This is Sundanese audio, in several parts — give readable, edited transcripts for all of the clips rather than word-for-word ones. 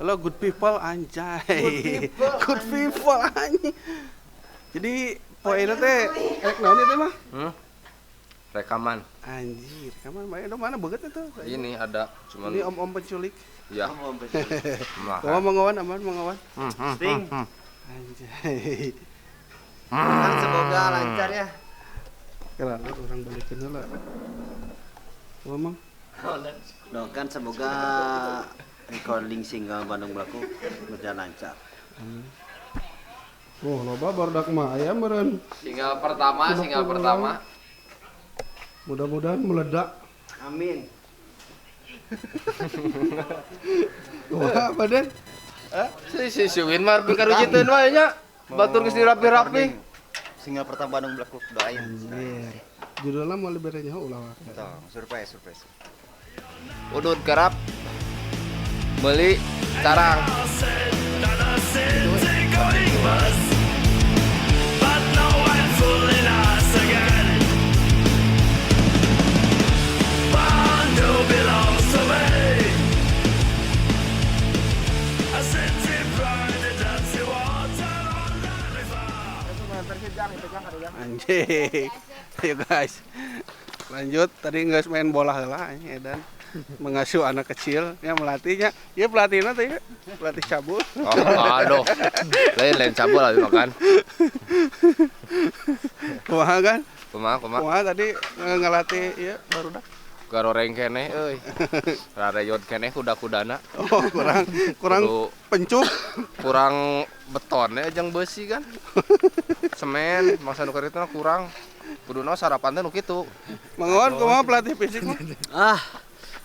Halo good people anjay. Good people anjing. Jadi poe teh rek naon ieu teh mah? Rekaman. Anjir, rekaman mana mana beget itu? Ini ada cuman ini om-om penculik. Iya. Om-om penculik. Kumaha mangawan aman mangawan. Sting. Anjay. Kan semoga lancar ya. Kira orang balikin heula. Kumaha Mang? Doakan semoga recording single Bandung Belakuk berjalan lancar. Oh, loba barudak mah aya meureun. Single pertama, single pertama. Mudah-mudahan meledak. Amin. Wah, badan. Si si Winmar pikarujiteun wae nya. Batur geus dirapi-rapi. Single pertama Bandung Belakuk doain. Anjir. Judulnya mau lebih nyaho ulah wae. Tong, surprise, surprise. Udud kerap beli carang. Anjing. Ayo guys. Lanjut, tadi nggak main bola lah edan. Mengasuh anak kecil, ya melatihnya. Ya pelatihnya tadi, pelatih cabul. Oh, aduh. Lain cabul lah makan. Kumaha kan? Kumaha, kumaha. Kumaha tadi ngelatih ya barudak. Garoreng keneh euy. Rareyot keneh kuda-kudana. Oh, kurang kurang pencuk, kurang betonnya jeung besi kan. Semen, mangsa nu kitu kurang. Kuduna sarapan teh nu kitu. Mangon kumaha pelatih fisik mah? Ah,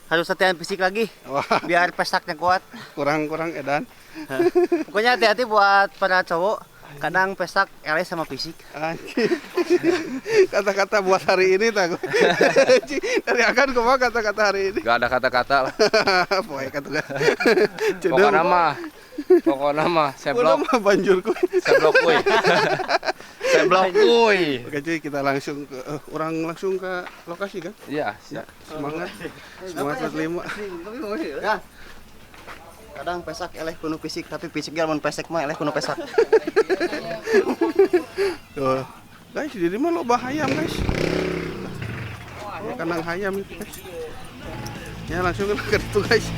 harus latihan fisik lagi. Wah. Biar pesaknya kuat. Kurang-kurang edan. Pokoknya hati-hati buat para cowok. Kadang pesak eleh sama fisik. Kata-kata buat hari ini tak. Dari akan kumaha kata-kata hari ini? Gak ada kata-kata lah. Poe kata. Pokokna mah. Pokokna mah seblok. Pokokna mah banjur kuy. Seblok kuy. Seblok kuy. Oke cuy, kita langsung ke orang langsung ke lokasi kan? Iya, siap. Semangat. Semangat 45. Ya. Kadang pesak eleh kuno fisik, tapi fisiknya lamun pesek mah eleh kuno pesak. Tuh. Guys, di mah loba hayam, guys. Kandang hayam itu, guys. Ya langsung ke itu, guys.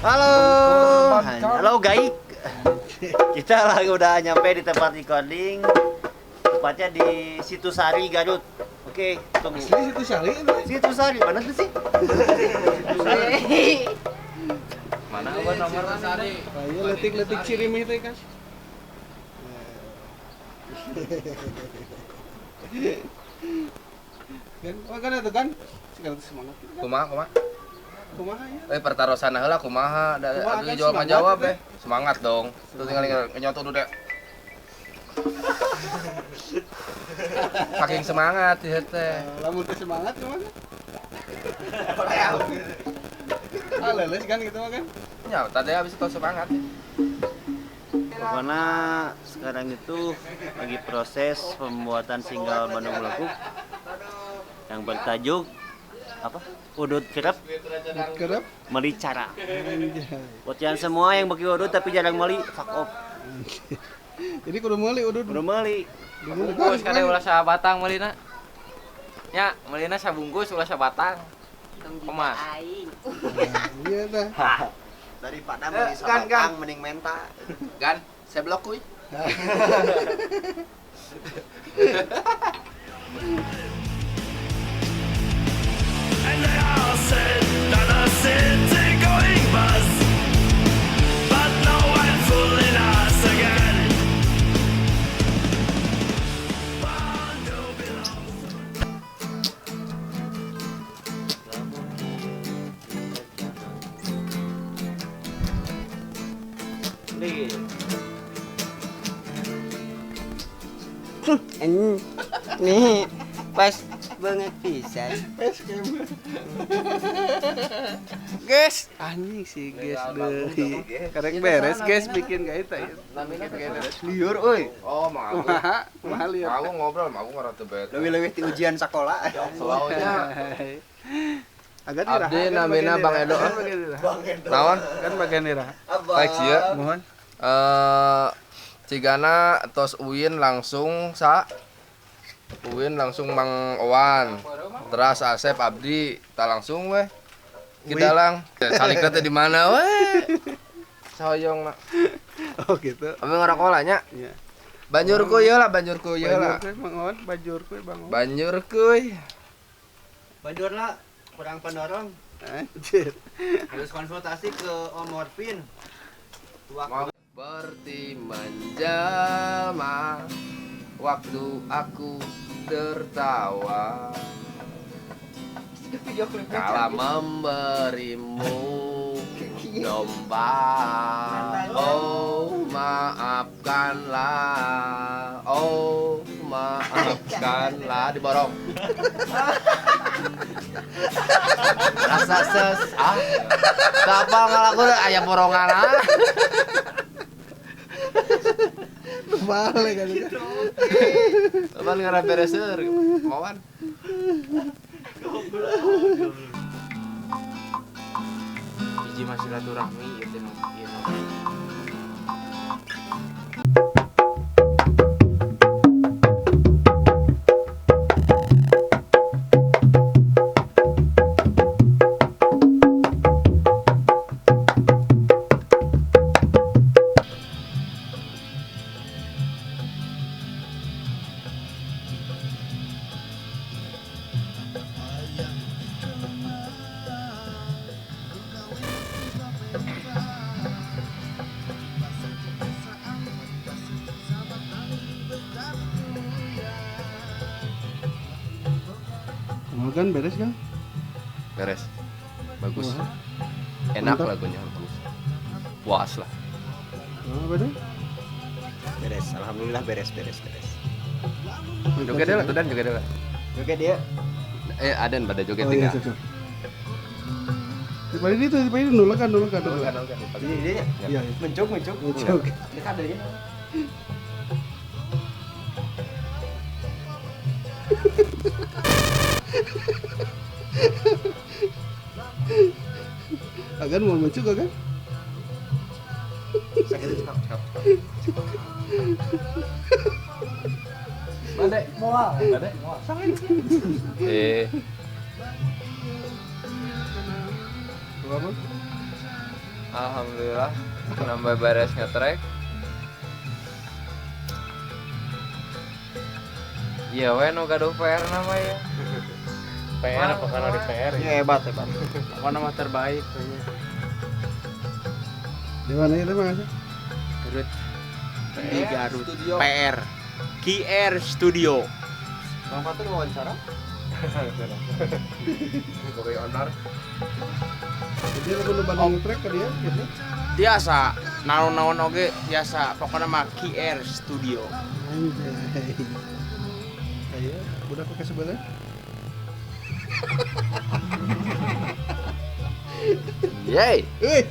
Halo, halo guys. Kita lagi udah nyampe di tempat recording, tepatnya di Situ Sari Garut. Oke, tunggu. Asli Situ Sari? Situ Sari mana tuh sih? Situ Sari. Mana gua nomor Sari? Ayo letik-letik cirimi teh, Kas. Kan, oh kan itu kan? Sekarang semangat. Kumaha, kumaha? Kumaha ya? Pertarosan heula kumaha, da atuh jawab ngajawab eh. Semangat dong. Tuh tinggal nyoto dulu deh. Saking semangat ieu teh. Lamun teu semangat kumaha? Ah leles kan gitu mah kan? Ya, tadi habis itu semangat. Pokoknya sekarang itu lagi proses pembuatan single Bandung Belakuk yang bertajuk apa? Udud kerep, kerep, meli cara. Buat yang semua yang bagi udud tapi jarang meli, fuck off. Jadi kudu meuli udud. Kudu meuli. Bungkus kada ulah sabatang meulina. Nya, meulina sabungkus ulah sabatang. Kumaha? Iya tah. Daripada meuli sabatang mending menta. Gan, seblok kuy. And they all said that a city going bust, but no one's fooling us again. Nih, pas Banget pisan. Facecam. Guys, anjing sih guys deui. Karek beres guys bikin gaita ya. Liur euy. Oh, mau aku. Kumaha liur. Aku ngobrol, aku ngarah teu beres. Leuwih-leuwih ti ujian sakola. Soalnya Agak dirah. Abdi namina Bang Edo. Bang Edo. Naon? Kan bagian dirah. Baik sih ya. Mohon. Cigana tos Uin langsung sa Uin langsung Mang Owan. Teras Asep Abdi tak langsung weh. Kita lang. Salikna teh di mana weh? Sahoyong na. Oh gitu. Abi ngarokok lah nya. Iya. Banjur kuy lah, banjur kuy lah. Banjur kuy Mang Owan, banjur kuy Bang Owan. Banjur kuy. Banjur lah. Kurang pendorong. Anjir. Harus konsultasi ke Om Morfin. Seperti menjelma waktu aku tertawa. Kala memberimu domba. Oh maafkanlah. Oh maafkanlah. Diborong. Rasa ses ah. Apa ngalaku aya borongan ah. Balik kan. Balik ngarah bereser. Mawan. Hiji mah silaturahmi ieu teh nu ieu. Kan beres kan? Beres. Bagus. Wah. Enak. Mantap. Lagunya bagus. Puas lah. Apa deh? Beres, alhamdulillah beres. Joget deh lah, tuh dan joget deh lah. Joget dia. Aden pada joget tinggal. Iya, di itu, di nulakan. Ini dia. Iya. Mencuk. Dekat deh. Agan mau mencuk agan? Sakit cekap. Bade moal, bade moal. Sakit. Apa? Alhamdulillah nambah beres ngetrek. Iya we nu gaduh PR nama ya. PR apa karena di PR ya? Hebat. Apa nama terbaik kayaknya. Di mana itu Bang? Garut. Di Garut. Studio. PR. QR Studio. Bang Fatur wawancara? Sebagai owner. Jadi lu banding ngetrek ke dia gitu. Biasa, naon-naon oge biasa, pokoknya mah QR Studio. Anjay. Ayo, udah pakai sebelah. Yeay. Hei.